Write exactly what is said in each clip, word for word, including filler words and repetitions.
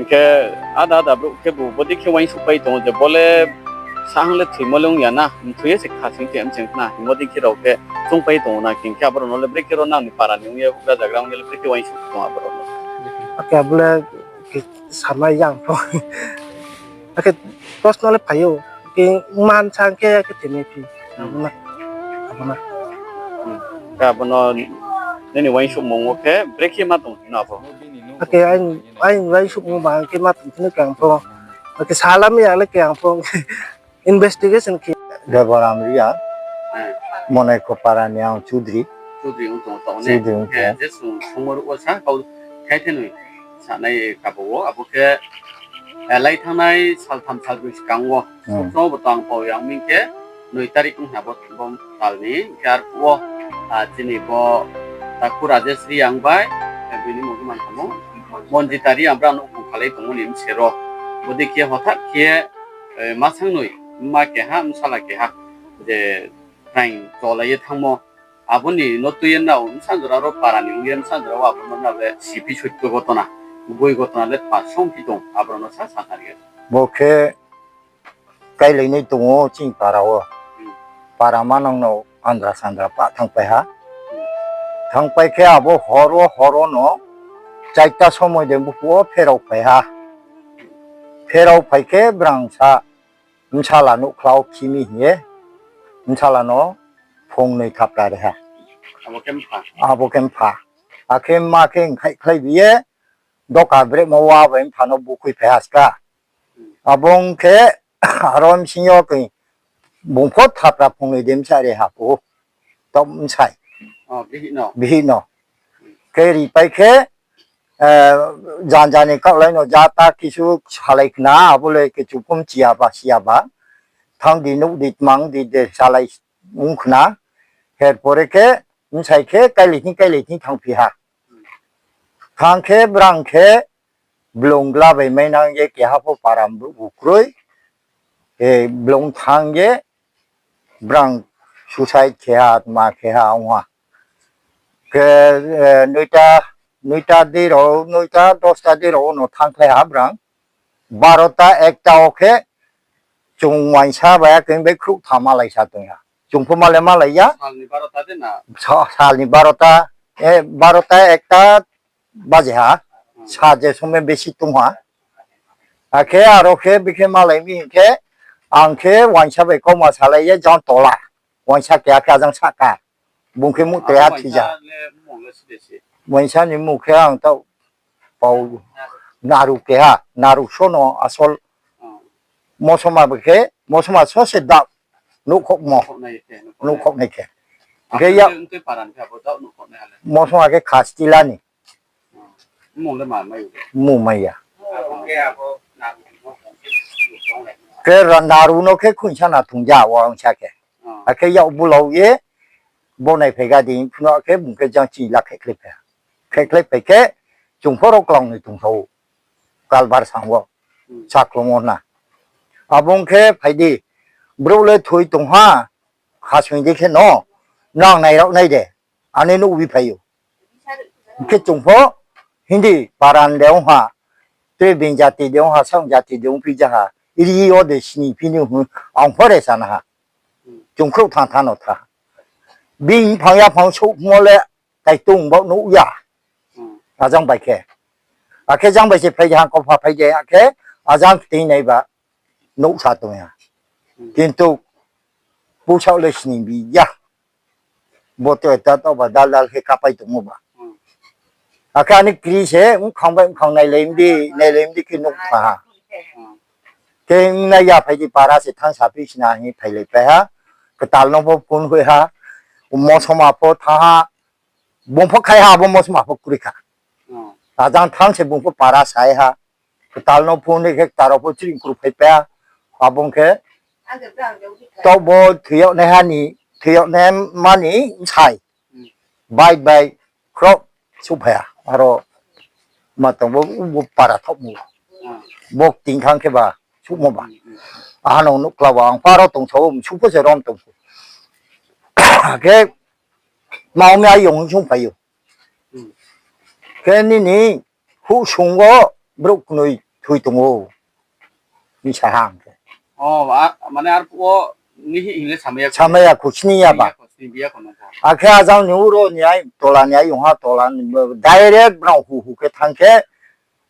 Hing khe ada ada brouh khebu bodei khe uaingsouhpai tong ou je bo le sahang le thoimo le ong ya na, mthoi ye se kha sing khe mcheng khna hingmo dei khe rao khe choungpai tong ou na, hing khe aborao no le brekhe ro nang ni para ni ong ye houhgra zagra ong ye le brekhe uaingsouh tong aborao no. Ake abo le khe samai yang pho. Akhe proshno le phai ou. Khe man sa khe akhe tini phi. Abo na. Abo na. Khe abo no nini uaingsouhmung wo khe brekhe ma tong hing no abo. Akhe aini, aini uaingsouhmung ba khe ma tong hing no khe ang pho. Akhe salam ya le khe ang pho. Investigation khe. Deboram Reang, Monai Khopara ni ang Chudri. Chudri ong tong, tong ne? Chudri ong tong. Je sung sungmo ruh wo sa kau khai the noi sanai kabo wo, abo khe, eh, lai thanngnai saltham salbroi skang wo. Hmm. Sokchong bo tang pau yang ming khe, noi tarik ong ha bo, bo tal ni, khe arphuh wo, ah, chini bo, Takhu Rajesh Reang bai, eh, bini mung khe man tongmo, Monjita Reang brang no bung khalai tongmo ni bse ro. Bodei khe hothat khe, eh, masang noi, mma keha, bsala keha, je, phaing cholai ye thanngmo. Abo ni no tui ye nrao bsa jora ro para ni ong ye bsa jora wo abo no nrao le siphi soitto gotona, boi gotona le pa songphi tong, abo rao no sa sa kha ri ye. Bo khe káilainai tong ou chini para wo. Hmm. Para manang no andra sandra pah thanngpai ha. Hmm. Thanngpai khe abo hor wo, hor wo no chaita somoi de buphuh wo pherao phai ha. Pherao phai khe brang sa bsala nouhkhla wo khi mi hing ye, bsala no phung noi thapra ri ha. Abo khe mpha. Abo khe mpha. Akhe mma khe nkhaihkhlai bi ye, doka brehmo wa bai mpha no bukhui phai ha ska. Abo ong khe, aro bsing yo khe bung pho thapra phung noi de bsa ri ha pho. Taoh bsai. Oh, bihih no. Bihih no. Khe ripai khe, eh, janja ni kaohlai no jata kisu salai khna, abo le kisu phum chiya ba, siya ba. Thanng di, nuh di, tmang di, de salai ong khna. Her pore khe, bsai khe, káilai thing, káilai thing thanngphi ha. Thanng khe, brang khe, blung gla bai mainang ye keha pho para brouh bu kroi. E, blung thanng ye, brang suicide khe ha, tma khe ha, ong ha. Khe, eh, noita, noita dei rao, noita, dosta dei rao no thanngkhlai ha brang. Barota, ekta wo khe, chung uaingsa bai akhe bai khrouh tha malai sa tong ha. Chung pho malai malai ya. Sal ni barota de na? Sa-, sal ni barota, eh, barota, ekta, baje ha, sa je somoi besi tong ha. Akhe aro khe bikhe malai mi hing khe, ang khe uaingsa bai kauma salai ye jang tola. Uaingsa keha khe ajang sahka. Bung khe muh tre ha thija. Uaingsa ni mmung khe ang taoh pau Naru keha, Naru so no asol. Mosoma bai khe, mosoma so se daoh nouhkhouhmo. Nouhkhouhnai khe. Hing khe ya, mosoma khe Khastila ni. Mmung mai ya. Khe ra Naru no khe khuinsa na thung ja wa ongsa khe. Akhe yak bulao ye, bo naiphai ga di phno khe bung khe jang chini la khekhlai phai. Khekhlai phai khe, chung pho ro klang ni tong sao. Kalbar sang wo. Saklong wo na. Abo ong khe phai di, brouh le thoi tong ha, khasoi di khe no, nang nai rao nai de, ani nouh bi phai ou. Hing khe chung pho, Hindi, paran de ong ha, tre being jati de ong ha, saong jati de ongphi ja ha, ri yo de sini phi ni hing, ang pho re sana ha. Chung khrouh thang thang no tha. Bini phang ya phang souh hmo le, tai tong baoh nuh ya. Ajang bai khe. Akhe jang bai se phai de ha, kaupha phai de, akhe ajang kting nai ba nuh sa tong ya. Kintu, pusaoh le sini bi ya. Bo to ta to ba dal dal khe kapai tongmo ba. Akhe ani kri se, mkhang bai mkhang nailai mdi, nailai mdi khe nuh tha ha. Khe nai ya phai di para se thang saphi sina hing phailai pai ha. Ktal no pho phone hoi ha. Mosoma pho tha ha. Bung pho khai ha, abo mosoma pho kroi kha. Ajang thang se bung pho para sai ha. Ktal no phone hoi khe ktal rao pho chring kru phai pai ha. Abo ong khe taoh bo thoi yag nai ha ni, thoi yag nai mani bsai. Bai bai khrouh souhphai ha. Aro ma tong bo, bo para thaohmo. Bo kting khang khe ba, souhmo ba. Aha no nuhkla ba, ang paro tong sao, msu pho se rom tong sao. Khe, ma ong mi ayong hing sungphai ou. Khe nini, huh sung wo, brouh knoi, thoi tong ou. Hing sa ha ang khe. O, a, mane arphuh wo nihih hing le samai ya kho. Samai ya kho, sini ya ba. Sini ya kho, sini ya kho nung kho. Akhe ajang ni uro ni ai, tola ni ai, yong ha tola ni, direct brao hu hu khe thanng khe,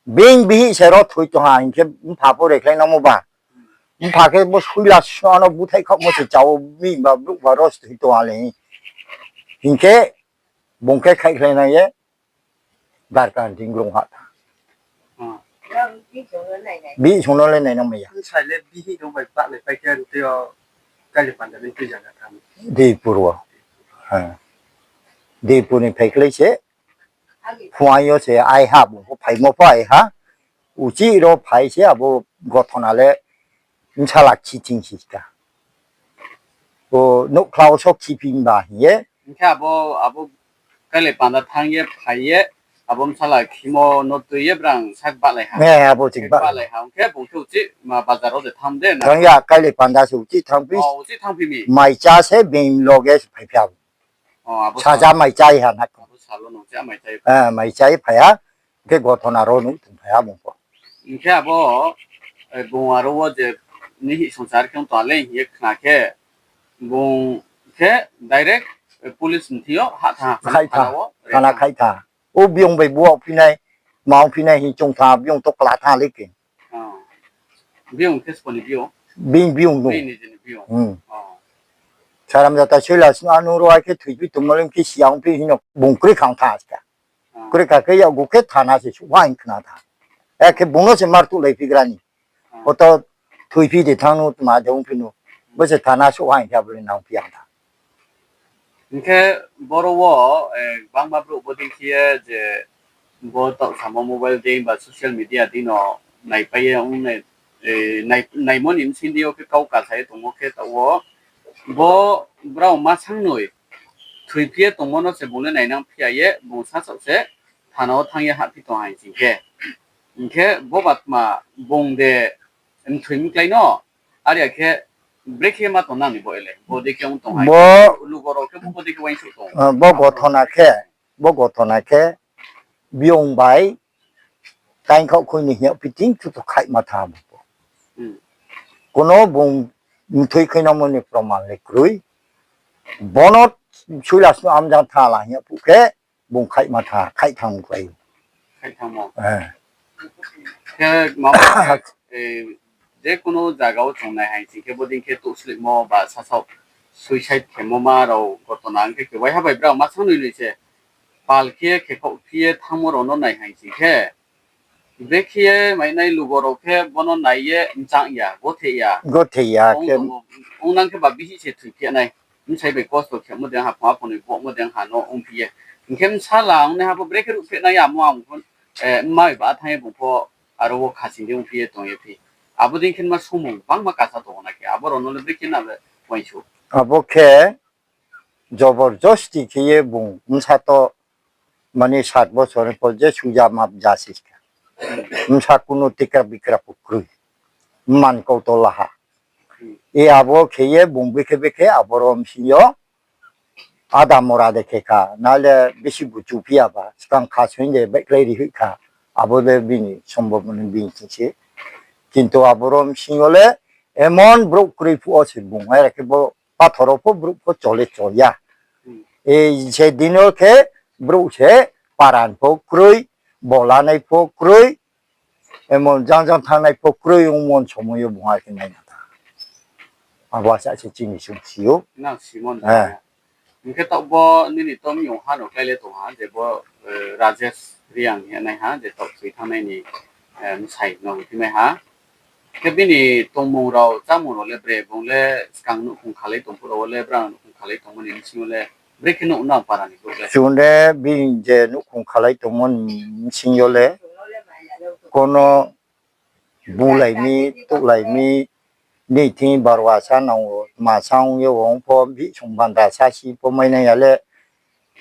bini bihih se ro thoi tong ha hing khe, mpha pho rekhlai nangmo ba. Mpha khe bo suila sno no búthaih khaohmo se chao mi ba brouh ba ro se thoi tong ha le hing. Hing khe, bung khe khaihkhlai nai ye, darkar ding grong ha tha. Bihih song no le nainang mai ya. Bsai le bihih rao bai bahlai pai khe tei o Kailipanda ni tui zaga thanng. Dipur wo. Ha. Dipur ni phaikhlai se. Phuaing yo se ai ha, bung pho phaimo pho ai ha. Uchih ro phai se abo gothona le bsala khi thing si ka. O nouhkhla wo so khiphi ba hing ye. Hing khe abo, abo Kailipanda thanng ye phai ye, abo bsala khimo no tui ye brang sak bahlai ha. Abo ching bahlai ha. Hing khe bung khe uchih ma bazar wo de thanng de na? Thanng ya, Kailipanda se uchih thanngphi. O, uchih thanngphi mi. Maicha se bini loge se phaiphi abo. O, abo saja maicha ha na. Abo salo nung cha maicha. Maicha phai ha. Hing khe gothona ro nuh tong phai ha bung pho. Hing khe abo, bung aro wo je nihih songchar khe ong tong le hing ye khna khe, bung khe direct police ni thing yo hah tha, thana wo, thana khaih tha. O biyong bai buaoh phi nai, ma ongphi nai hing choung tha, biyong to kla tha le khe. Biyong khe sbo ni biyong? Bini biyong no. Saram jata soila sno ano ro ai khe thoiphi tongmo le khe si ya ongphi hing no bung kroi khang tha ska. Kroi kha khe yakgu khe thana se suh ha hing khna tha. Akhe bung no se mar tuhlaiphi gra ni. Oto thoiphi de thanng no tma de ongphi no. Bo se thana suh ha hing khe abo le nangphi ya tha. Hing khe boro wo, gbangma brouh bodei khe ye je bo taoh samo mobile dei ba social media dei no naipai ye ong, naimo ni bsing dei yo khe kau kasa ye tongmo khe taoh wo bo brao ma sangnoi thoiphi ye tongmo no se bung le nainang phi ya ye bung sasaoh se thana wo thanng ye hahphi tong ha hing sing khe. Hing khe bo ba tma bung de mthoi mklái no, are ya khe brekhe ma tong nang ni bo ele, bodei khe ong tong ha. Lugo rao khe bo bodei khe uaingsouh tong. Bo gothona khe, bo gothona khe, biyong bai, taingkhaoh khui ni hing yag phi thing chutu khaihma tha bo. Kono bung mthoi khainangmo ni proman le kroi. Bono suila sno amjang tha la hing yag phuh khe, bung khaihma tha, khaih thanng klái. Khaih thanngmo. Khe ma, je kuno zaga wo chung nai hai sing khe bodei khe touhslehmo ba sasaoh suicide khemo ma rao gothona ong khe khe waiha bai brao ma sangnoi noi se pal khe ye khe khaoh phi ye thanngmo rao no nai hai sing khe, brekhe ye mainai lugo rao khe bono nai ye mchang ya, gothe ya. Gothe ya khe. Ong nang khe ba bihih se thoiphi nai. Bsai bai kosto khemo de ha, phung aphung ni bohmo de ha no ongphi ye. Hing khe bsala ongnaiha pho brekhe ruhphi nai ya mo ang pho, mma bai ba thanng ye bung pho aro wo khasing de ongphi ye tong ye phi. Abo dei khe ma sumung bangma kasa tong na khe, abo rao no le brekhe na le uaingsouh. Abo khe, joborjosti khe ye bung bsa to, mani sat bosor ni por je suja map ja si kha. Bsa kuno tikra bikra pho kroi. Man kau to la ha. E abo khe ye bung bikhe bikhe aboro bsing yo ada mora de khe kha. Na le bisi buchu phi ya ba, skang kha soing de baihkhlai ri hoih kha. Abo le bini sombhob ni bini thing se. Kintu aboro bsing yo le emon brouh kroi phuh wo se bung hai ra khe bo pathor wo pho brouh pho chole chol ya. E se din yo khe brouh se para ni pho kroi, bola nai pho kroi, emon jang jang thanngnai pho kroi ongmo ni somoi yo bung hai khe nai na tha. Abo asa se chini sung si ou. Hing khe taoh bo nini to miyong ha no klái le tong ha, je bo, Rajesh Reang hing ye nai ha, je taoh thoi thanngnai ni, bsai no thimai ha. Khe bini tongmung rao, chámung rao le bre, bung le skang nouhkhong khalai tong phuh rao wo le, brang nouhkhong khalai tongmo ni bsing yo le, brekhe nuh nang para ni brouh le? Chung le bini je nouhkhong khalai tongmo ni bsing yo le, kono bulai mi, touhlai mi, ni thing barwa sa nang ou, ma sa ong ye ong pho, bihih song banda sa si pho mai nai ya le,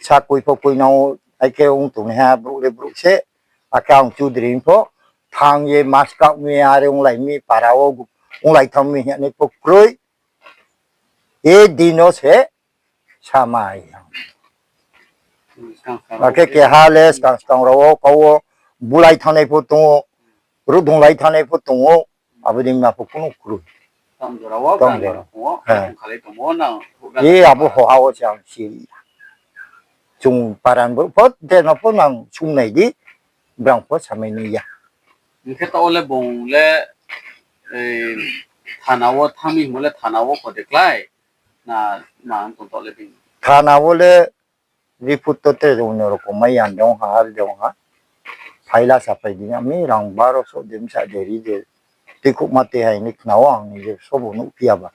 sa koi pho koi nang ou, akhe ong tongnaiha brouh le brouh se, akhe ang chudri pho, thanng ye maskaoh mi, are onglai mi, para wo onglai thanng mi hing ye nai pho kroi, e din no se samai. Akhe keha le skang skang rao wo kau wo bulai thanngnai pho tong ou. Brouh donglai thanai pho tong ou, abo dei ma pho kuno kroi. Tang jora wo, tang jora wo. He. Khalai tongmo nang. E abo hoha wo se ang si ri ya. Chung paran brouh pho, de no pho nang sungnai di, brang pho samai nai ya. Hing khe taoh wo le bung le, thana wo thanng mi hingmo le thana wo kho de klái, na, ma tong taoh le bini. Thana wo le report to tre onno rokom mai ya de ong ha, ar de ong ha. Phaila saphai di na mi rang baro so de msa de ri de. Tuikhouhma tei hai ni khna wo ang ni je sobo nuhphi ya ba.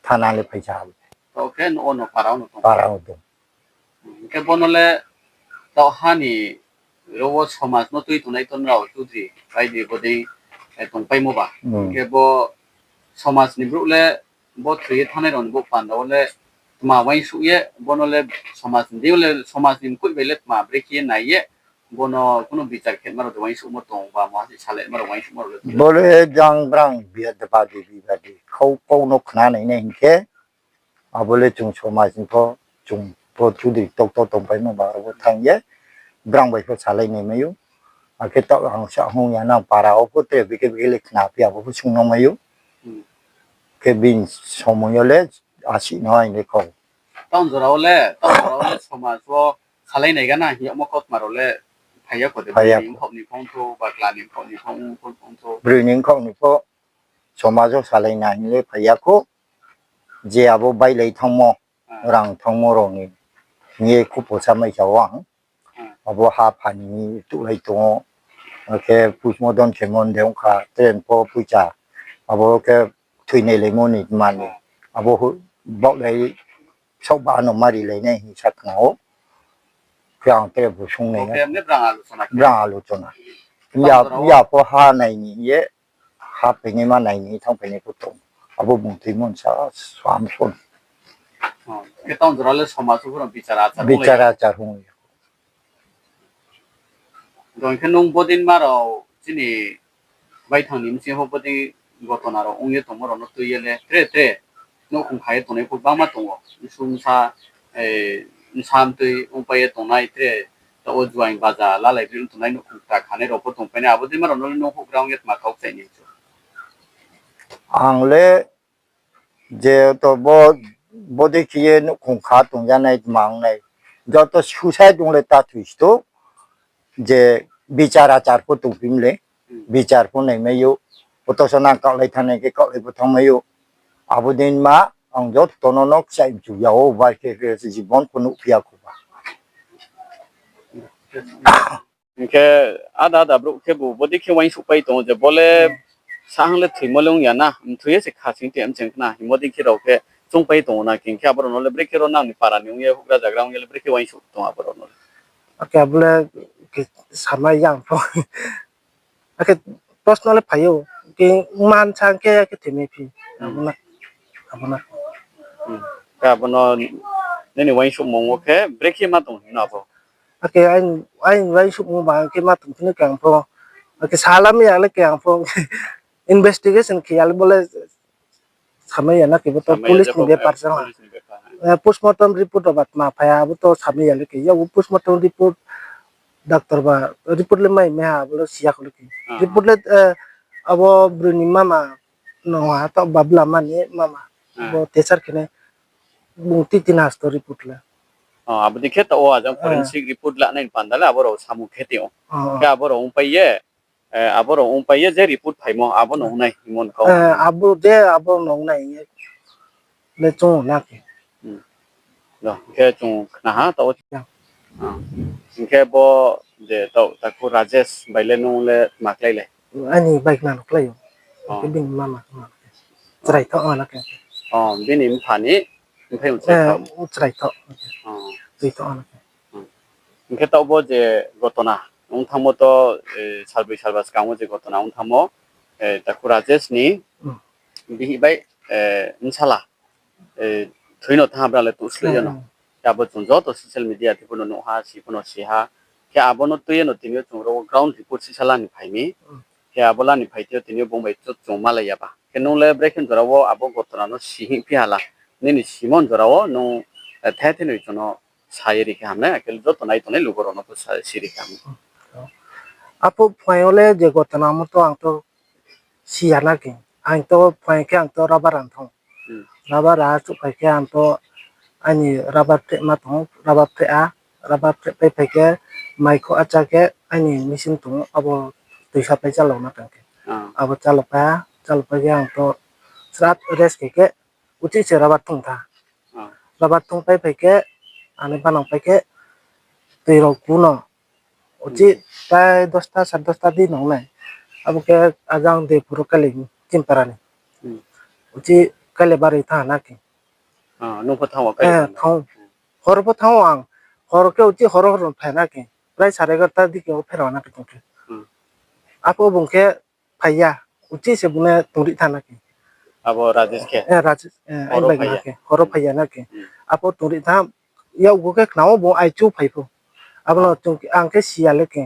Thana le phaisa ha. Taoh khe no, no para wo no tong. Para wo tong. Hing khe bo no le taoh ha ni ro wo somaj no tui tongnai to nrao chudri bai di bodei, tongpaimo ba. Hing khe bo somaj ni brouh le bo thoi ye thanngnai rao ni bo panda wo le tma uaingsouh ye, bo no le somaj ni deing yo le somaj ni mkoih bai le tma brekhe ye nai ye, bo no kuno bichar khe ma rao de uaingsouhmo tong ba, ma se salai ma rao uaingsouhma rao le. Bo le jang brang biya de badi bibadi khau kau no khna nai nai hing khe, abo le chung somaj ni pho, chung pho chudri tokto tongpaimo ba abo thanng ye, brang bai pho salai nai mai ou. Akhe taoh ang sa hung ya nang para wo pho tre bikhe bikhe le khna phi abo pho sung no mai ou. Khe bini somoi yo le asi no aini kho. Taoh jora wo le, taoh jora wo le somaj wo salai nai gana hing yagmo kautma rao le phai ya kho de, phai ya kho. Bini mkhaoh ni phone thou, bakla ni mkhaoh ni phone, phone, phone thou. Broi ni mkhaoh ni pho somaj wo salai na hing le phai ya kho. Je abo bailai thanngmo, rang thanngmo rao ni hing ye khupo sa mai sa ou ang. Abo ha pha ni tuhlai tong ou. Akhe postmortem khemo de ong kha, train pho poicha. Abo khe thoinailaimo ni mani. Abo baohlai saohba no mari lai nai hing sa khna ou. Khe ang tre bo sung nai. Brang alochona. Ya, ya pho ha nai ni ye, ha phainaima nai ni thanngphainai pho tong. Abo bung thoimo sa sam son. Khe taoh jora le somaj wo pho bichar achar, bichar achar hung ya. Dong khe nung bodei ma rao chini baithang ni bsing pho bodei gotona rao ong ye tongmo rao no tui ye le tre tre nouhkhong kha ye tongnai pho gbangma tong ou. Bsu bsa, bsa mtui ongpai ye tongnai tre, taoh wo juaing baja lalai bri ong tongnai nouhkhong kta khanai rao pho tongpai nai, abo dei ma rao no le nung houhgra ong ye tma kau kchai ni chu. Ang le je to bo, bodei khe ye nouhkhong kha tong ya nai tma ong nai. Joto suicide ong le ta thoi sto. Je bichar achar pho tongphi mle, bichar pho naimai ou, poto so nang kaohlai thanngnai khe kaohlai pho thanngmai ou. Abo dei ma ang joto no no kchai mchu ya ou, bai khe khe jibon pho nuhphi ya kho ba. Hing khe ada ada brouh khebu bodei khe uaingsouhpai tong ou je bo le sahang le thoimo le ong ya na, mthoi ye se kha sing te mcheng khna hingmo dei khe rao khe choungpai tong ou na, hing khe abo rao no le brekhe ro nang ni para ni ong ye houhgra zagra ong ye le brekhe uaingsouh tong abo rao no le. Akhe abo le khe samai yang pho. Akhe proshno le phai ou, khe man sa khe akhe thoimai phi. Abo na, abo na. Khe abo no nini uaingsouhmung wo khe brekhe ma tong hing no abo. Akhe aini, aini uaingsouhmung ba khe ma tong phi no khe ang pho. Akhe salamai ya le khe ang pho. Investigation khe ya le bo le samai ya na khe bo to police ni bepar sa. Postmortem report rao ba tma phai ya abo to samai ya le khe. Yabo postmortem report, doctor ba report le mai mai ha abo le si ya kho le khe. Report le, abo broi ni mama no ha taoh babla mani mama. Bo teacher khe nai bung titi nasto report le. Abo dei khe taoh wo ajang forensic report lanai ni panda le abo rao samung khe tong ou. Khe abo rao ongpai ye, abo rao ongpai ye je report phaimo abo no ongnai hingmo ni kau. Abo je abo no ongnai hing ye le chung na khe. Hing khe chung khna ha taoh wo. Hing khe bo je taoh takhu Rajesh bai le nung le tma klái le? Aini bai khna no klái ou. Hing khe bini mama khna no khe. Chrai tho na khe. Bini mpha ni, mphaiyong chrai tho. Chrai tho. Chrai tho na khe. Hing khe taoh bo je gotona ong thanngmo to, salbroi salba skang wo je gotona ong thanngmo, takhu Rajesh ni bihih bai bsala thoi no thanng ha brang le touhsloih ya no. Khe abo chung joto social media thing pho no nuh ha, si pho no si ha. Khe abo no tui ye no tini yo chung ro wo ground report sisa la ni phai mi. Khe abo la ni phai thing yo tini yo bung bai chung malai ya ba. Khe nung le brekhe jora wo abo gotona no si hing phi ha la. Nini simon jora wo nung the the noi chung no sa ye ri khe ham nai, akhe joto nai tongnai lugo rao no pho si ri khe ham nai. Aphuh phuaing yo le je gotona mo to ang to si ya na khe. Ang to phuaing khe ang to rubber rang thanng. Rubber ra souhphai khe ang to aini rubber phreh ma tong, rubber phreh a, rubber phreh pai phai khe mai kho acha khe aini machine tong ou, abo toisa pai chálao na tong khe. Abo chálao pai ha, chálao pai khe ang to srat rest khe khe uchih se rubber thung tha. Rubber thung pai phai khe, ani banang pai khe, tui rao ku no. Uchih tai dosta, sare dosta di nong nai. Abo khe ajang de puro kali Chimpara ni. Uchih kali baroi thanng na khe. Nung pho thanng ou? Thanng. Horo pho thanng ou ang. Horo khe uchih horo horo phai na khe. Prai sare egarota di khe o pherao na khe tong khe. Aphuh bung khe phai ya. Uchih se bung no tongri thanng na khe. Abo Rajesh khe? Rajesh, aini bai na khe. Horo phai ya na khe. Aphuh tongri thanng, yakgu khe khna ou bung aichu phai pho. Abo no chung, ang khe si ya le khe.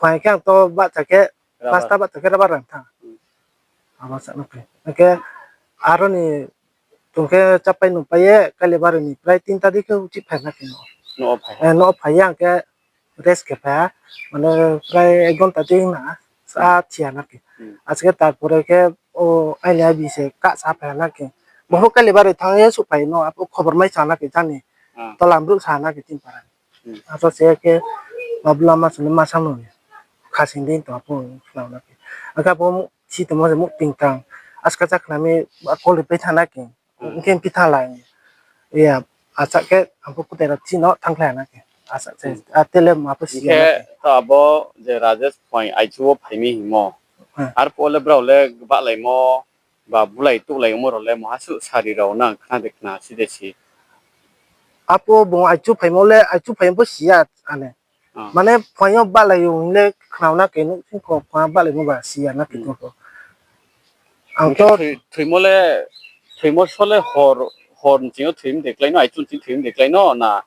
Phuaing khe ang to bahcha khe, pasta bahcha khe rubber rang thanng. Abo sa na khe. Hing khe aro ni chung khe chápai nungpai ye, kali baroi ni prai tinta di khe uchih phai na khe no. No phai ye ang khe rest khe phai ha, mane prai ek ghonta di na, sa thi ya na khe. Ache khe tarpore khe o aini abi se kahsa phai ha na khe. Bo pho kali baroi thanng ye souhphai no, abo khobor mai sa na khe jani. Tola brouh sa na khe Chimpara ni. Aro se khe ma bla ma sung ni ma sa no. Khasing di tong aphuh khna na khe. Akhe aphuh si tongmo se muh ping tang. Aska cha khna mi, a koli pai thanng na khe. Hing khe phi thanng la. Iya, asa khe ang pho kutai rao chini no thanngkhlai na khe. Asa se, a tele ma pho si ya na khe. To abo je Rajesh phuaing aichu wo phai mi hingmo. Arphuh le brao le bahlaimo, ba bulai touhlaimo rao le maha suh sari rao nang khna de khna si de si. Aphuh bung aichu phaimo le, aichu phaimo pho si ya ane. Mane phuaing yo bahlai yo hing le khna na khe, nouhsing kho phuaing bahlaimo ba si ya na khe tong pho. Ang to thoimo le, thoimo so le hor, hor nching yo thoi mi de klái no, aichu nching thoi mi de klái no, na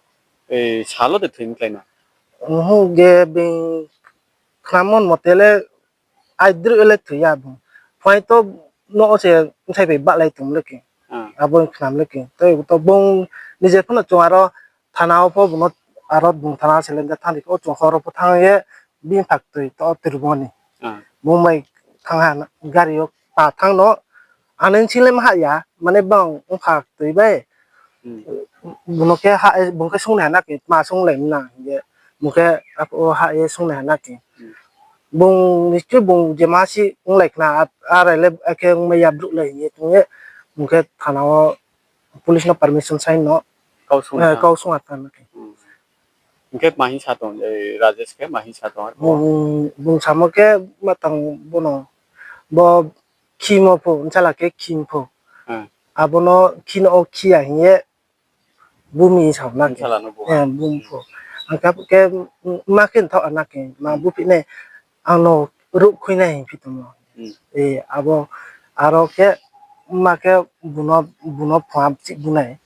sal wo de thoi mi klái no. Oho, je bini khnamo mote le aidroih le thoi ya bung. Phuaing to no se bsai bai bahlai tong le khe. Abo khna le khe. Tei to bung nije pho no chung aro thana wo pho bung no aro bung thana se le thanng di khe, o chung horo pho thanng ye bini phaktoi to turbo ni. Bung bai thanng ha gari yo pa thanng no. Ani nching le ma hah ya, mane bang ongpha toi bai. Bung no khe, bung khe sungnai ha na khe, tma sunglai na hing ye. Bung khe, o hah ye sungnai ha na khe. Bung nischoi bung je ma si onglai khna, arai le khe ongmai ya brouh le hing ye tong ye. Bung khe thana wo police no permission sai no kau sung ha tha na khe. Hing khe ma hing sa tong, Rajesh khe ma hing sa tong? Bung samo khe ma tang bono, bo khimo pho, bsala khe khim pho. Abo no khino o khi ya hing ye bumi sao na khe. Bumi pho. Ang khe, khe ma khe nthaoh na khe, ma buphi nai, ang no ruh khui nai hing phi tongmo. Abo, aro khe ma khe bung no, bung no phua chih bunai,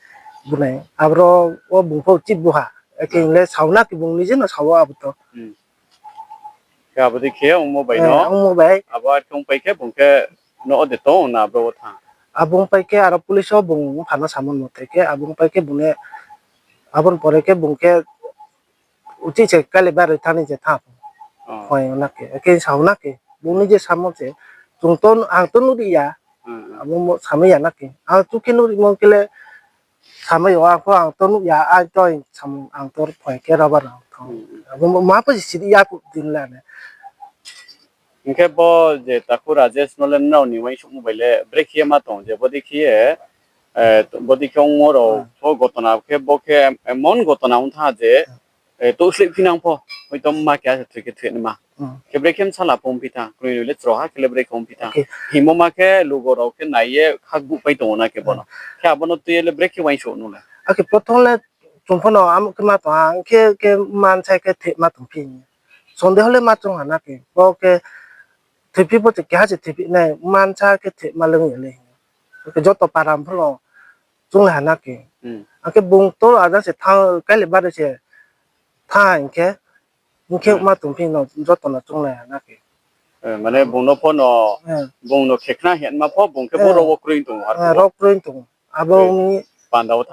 bunai. Abro wo bung pho chih bu ha. Akhe hing le sao na khe bung nije no sao abo to. Khe abo dei khe ongmo bai no, ongmo bai. Abo ar khe ongpai khe bung khe no o de tong na abro wo thanng? Abo ongpai khe aro police wo bung mpha no samo mote khe abo ongpai khe bung le, abo ni pore khe bung khe uchih se kali baroi thanng ni se thanng. Phuaing yo na khe, khe sao na khe, bung nije samo se, chung to, ang to nuh ri ya, abo samai ya na khe, ang chu khe nuh rimo khe le, samai yo ang pho ang to nuh ya, ang to, ang to phuaing khe rubber rang thanng. Abo ma pho si ri ya phuh din la ne. Hing khe bo je takhu Rajesh no le nrao ni uaingsouhmo bai le brekhe ye ma tong je bodei khe ye, bodei khe ongmo rao pho gotona khe bo khe emon gotona ong tha je, touhsleih phinang pho, hoito mma keha se thoi khe thoi naima. Khe brekhe bsala pho ongphi tha, kroi noi le chroha khe le brekhe ongphi tha. Hingmo ma khe lugo rao khe nai ye khakbuhpai tong ou na khe bo no. Khe abo no tui ye le brekhe uaingsouh nu le? Akhe prothom le chung pho no amo khe ma tong ha, khe, khe mma bsai khe thoi ma tongphi. Sondeho le ma choung ha na khe, bo khe thoiphi pho se keha se thoiphi nai, mma bsa khe thoi ma le ong ya le. Akhe joto para pho no chounglai ha na khe. Akhe bung to ajang se thanng, kali baroi se thanng hing khe, hing khe ma tongphi no joto no chounglai ha na khe. Mane bung no pho no, bung no khe khna hingma pho bung khe boro wo kroi tong ou, aro kroi tong ou. Abo panda wo